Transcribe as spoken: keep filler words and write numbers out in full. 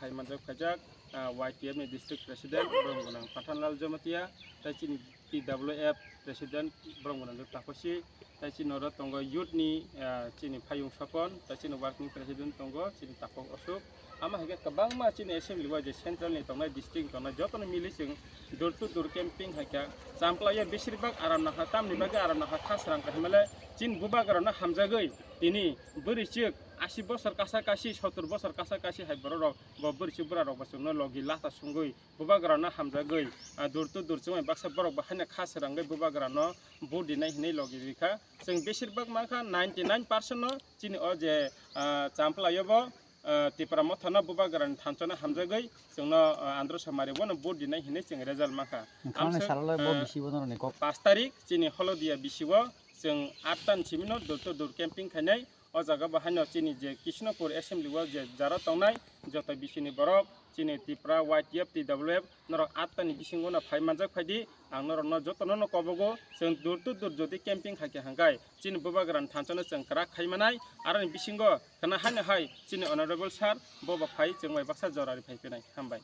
Phai manjak phaijak, ah, Y T F ni district president, borok gwnang Pathanlal Jamatia, tei chini T W F president, borok gwnang Takosi, tei chini oro tongo youth ni, ah, chini Phayung Sopon, tei chini working president tongo, chini Tapok Osuk. Ama hai khe kwbangma chini assembly o je central ni tongnai, district ni tongnai, jotono mili chwng door to door camping hai khe Champlaio besir bak aram nangkha, tamni bagwi aram nangkha, kha srang kha himale chini bubagrano hamjagwi tini bwrwi chwk asi bosor kasa kasi, sotor bosor kasa kasi hai borok rok bo bwrwi chwk bwra rok bo chwngno logi lasa sungwi bubagrano hamjagwi, ah, door to door chwngbai baksa borok bo haino kha srangwi bubagrano vote dinai hinwi logi rikha. Chwng besir bak mankha ninety nine percent no chini o je, ah, Champlaio bo, ah, Tipra Mothano bubagrani thanchano hamjagwi chwngno, ah, Andro Samari bono vote dinai hinwi chwng result mankha. Nokhalni salolai bo bisi bono rwni kok. Pas tarik chini Holodia bisio chwng atta ni simino door to door camping khainai. O jaga bo haino chini je Krishnapur assembly o je jara tongnai joto bisini borok, chini Tipra, Y T F, T W F, norok atta ni bisingo no phai manjak phaidi, ang norokno jotono no kobogo, chwng door to door jodi camping khaikha hangkai, chini bubagrani thanchano chwng kwrak khai manai, aroni bisingo khna haino hai chini honorable sir bo bo phai chwng bai baksa jora ri phai phinai. Hambai.